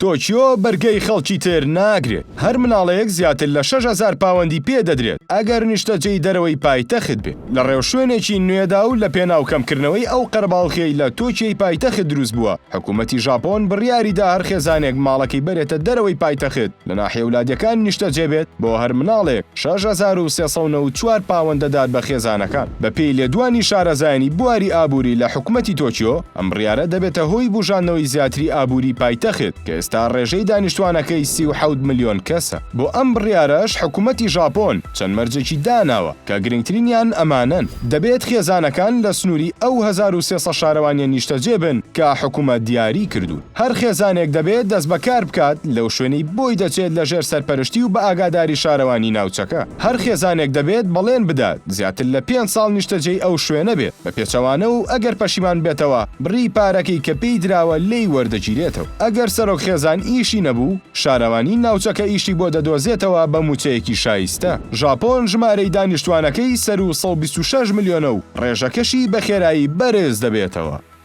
تۆکیۆ بەرگەی خەڵکی تر ناگرێت، هەر مناڵێک زیاتر لە 6000 پاوەندی پێ دەدرێت ئەگەر نیشتەجێی دەرەوەی پایتەخت بێت. لە ڕێوشوێنێکی نوێدا و لە پێناو کەمکردنەوەی ئەو قەرەباڵخیەی لە تۆکیۆی پایتەخت دروست بووە، حکومەتی ژاپۆن بڕیاریدا هەر خێزانێک ماڵەکەی بەرێتە دەرەوەی پایتەخت لە ناحیە و لادێکان نیشتەجێ بێت بۆ هەر مناڵێک 6394 پاوەند دەدات بە خێزانەکان. بەپێی لێدوانی شارەزایانی بواری ئابووری لە حکومەتی تۆکیۆ، ئەم بڕیارە دەبێتە هۆی بوژاندنەوەی زیاتری ئابووری پایتەخت کە ئێستا ڕێژەی دانیشتوانەکەی 37 ملیۆن کەسە. بۆ ئەم بڕیارەش حکومەتی ژاپۆن چەند مەرجێکی داناوە کە گرنگترینیان ئەمانەن، دەبێت خێزانەکان لە سنووری ئەو 1300 شارەوانیە نیشتەجێ بن کە حکومەت دیاری کردوون. هەر خێزانێک دەبێت دەستبەکار بکات لەو شوێنەی بۆی دەچێت لەژێر سەرپەرشتی و بە ئاگاداری شارەوانی ناوچەکە. هەر خێزانێک دەبێت بەڵێن بدات زیاتر لە پێنج ساڵ نیشتەجێی ئەو شوێنە بێت، بە پێچەوانە و ئەگەر پەشیمان بێتەوە بڕی پارەکەی کە پێی دراوە لێی وەردەگیرێتەوە. ئەگەر سەرۆک خێزان ئیشی نەبوو، شارەوانی ناوچەکە ئیشی بۆ دەدۆزێتەوە بە مووچەیەکی شایستە. ژاپۆن ژمارەی دانیشتوانەکەی سەروو 126 ملیۆنە و ڕێژەکەشی بە خێرایی بەرز دەبێتەوە.